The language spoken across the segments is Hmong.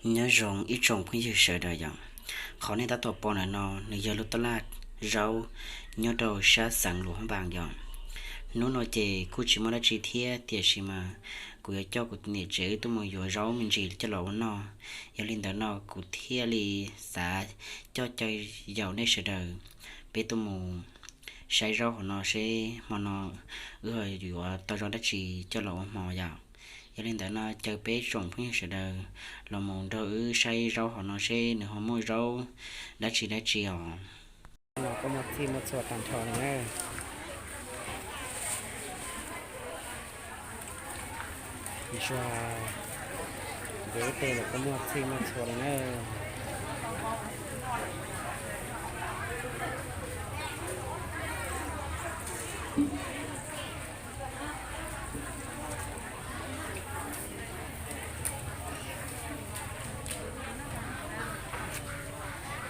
Nyob zoo ib tsoom phooj ywg sawv daws yom. Qhov nej tab tom pom ntawm no nws yog lub tab laj zaub nyob rau sab xeev Luam Phab Npas yom. Hnub no ces kuj tsis muaj dab tsi thiab, tiam sis mas kuv yuav coj kuv niam tsev wb tuaj mus yuav zaub me ntsis coj los ua noj. Yog li ntawd no kuv thiaj li xav coj caw yaum nej sawv daws, peb tuaj mus saib zaub hauv no seb hmo no wb ho yuav tau zaub dab tsi coj los ua hmo yom. Yog li ntawd no caw peb tsoom phooj ywg sawv daws los mus nrog wb saib zaub hauv no seb nws ho muaj zaub dab tsi dab tsi os. Los kuj muaj txhij muaj txhua tag nrho li na. Ntsuag, ntsuag ib teg los kuj muaj txhij muaj txhua li na.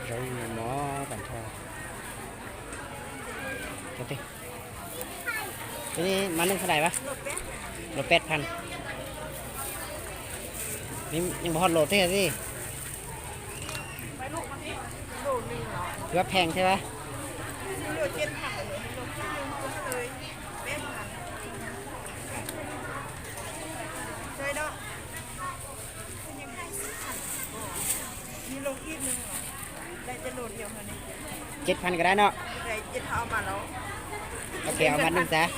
Zaub mos tag nrho. Cái này mắm nước sao đài bác? Lột pet phần. Nhưng mà họ lột thế là gì? Cứ phèn thế bác? Chết phần cái đó nó. Ok, ông ăn nước giá.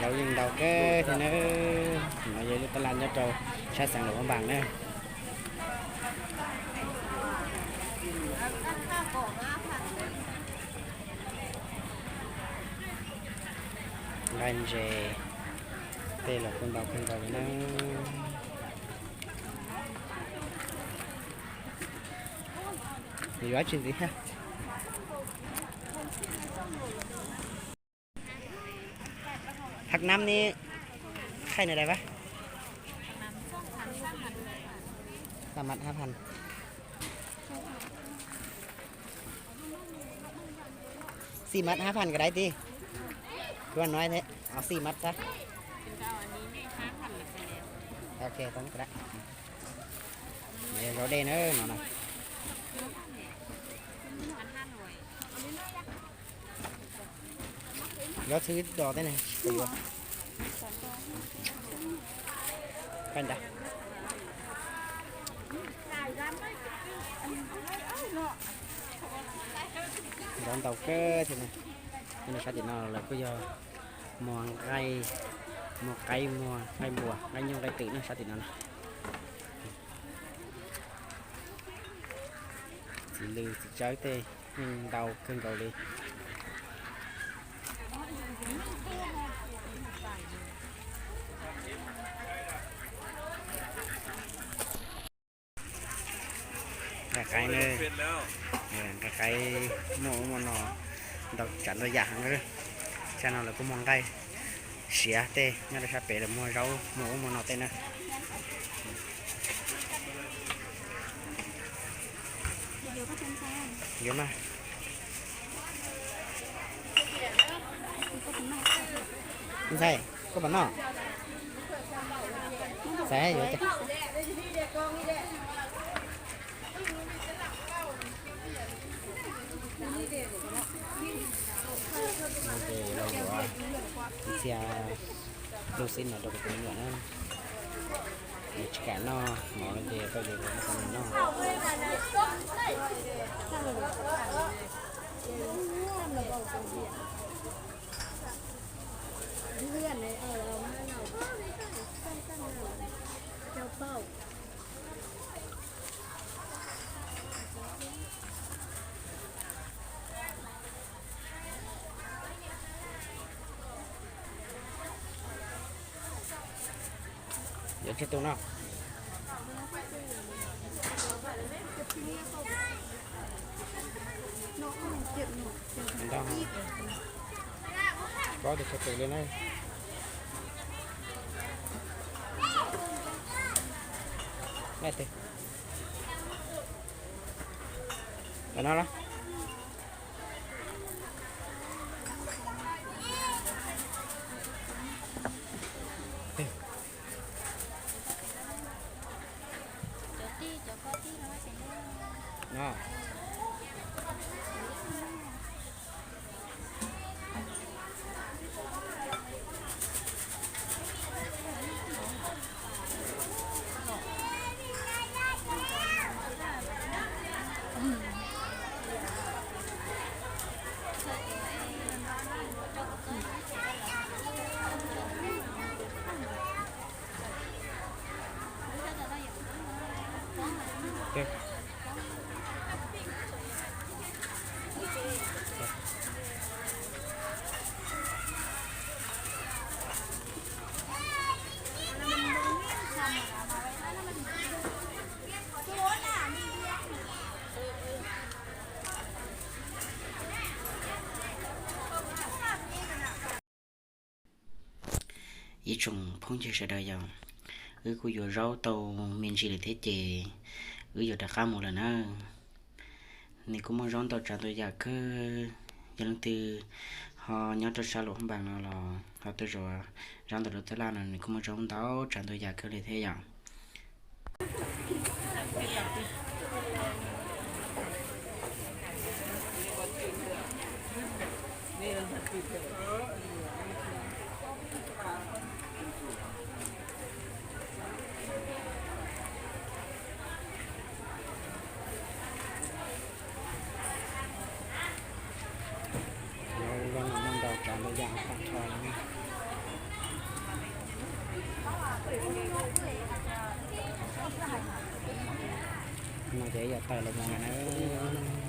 Zaub yeej ntau kawg thiab nawb. No yog lub tab laj nyob rau sab xeev Luam Phab Npas na. Nqaij ntses tej los kuj ntau kawg nkaus li na. Yuav tsis ntxiv thiab. Hạt nấm ní khay này đây bác? Sa mật há phần. Xi mật há phần cái đấy đi. Cứ nói thế. Ờ, xi mật đó. Ok, tống cái đấy. Để rồi đây nữa nó nè. Zaub txhwb do teb ne, tsis tau yuav. Koj ntag. Zaub ntau kawg thiab na. Nyob rau sab tim no lawv kuj yog muag nqaij, muag qaib, muag nqaij npua, nqaij nyuj nqaij twm nyob sab tim no na. Txiv lws txiv tsawb tej yeej ntau kawg nkaus li. Nqaij qaib na, nqaij qaib muaj ub muaj no, ntau tsav ntau yam heev. Sab no lawv kuj muag nqaij siav tej, nyob rau sab pem lawv muag zaub muaj ub muaj no tej na. Yuav mas. Ntxhais, koj puas noj? Ntxhais yuav. Ces los yuav ib txhia lub xib no rau kuv tus me nyuam na. Nws tsis kam noj mov no ces koj yuav rau nws noj. Yuav tsawg tus no? Ntau, plaub tus tsawg tus li na. Nai twg? Ntawm no los? No. Ib tsoom phooj ywg sawv daws yom, wb kuj yuav zaub tau me ntsis lawm thiab ces wb yuav rov qab mus lawm na. Nws kuj muaj zaub ntau tsav ntau yam kawg, yog leej twg ho nyob rau sab Luam Phab Npas no los ho tuaj zaub, zaub ntawm lub tab laj no nws kuj muaj zaub ntau tsav ntau yam kawg li thiab yom. Zaub no muaj ntau tsav ntau yam tag nrho li. No ces yog tawm los mus lawm na.